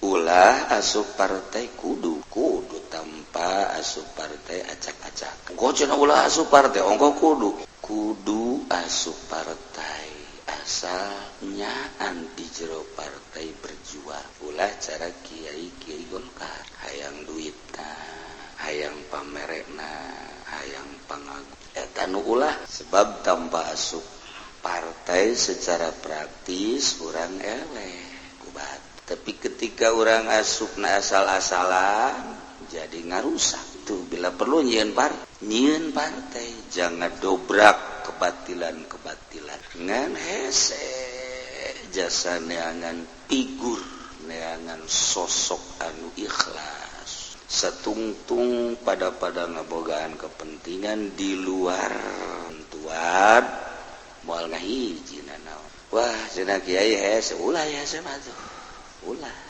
Ulah asup partai, kudu kudu tanpa asup partai acak-acak. Kok cenah ulah asup partai, ongkoh kudu kudu asup partai, asal nyaan di jero partai berjuang. Ulah cara kiai kiai Golkar, hayang duitna, hayang pamerekna, hayang pangagu, eta nu ulah. Sebab tanpa asup partai secara praktis urang eleh kubat, tapi ketika orang asup na asal-asalan jadi ngarusak tuh. Bila perlu nyieun partai, nyieun partai, jangan dobrak kebatilan-kebatilan. Ngan hese jasa neangan figur, neangan sosok anu ikhlas, satungtung pada pada ngabogaan kepentingan di luar tuan, moal ngahiji nanaon. Wah, cenah kiai hese, ulah ya, hese mah tuh ulah.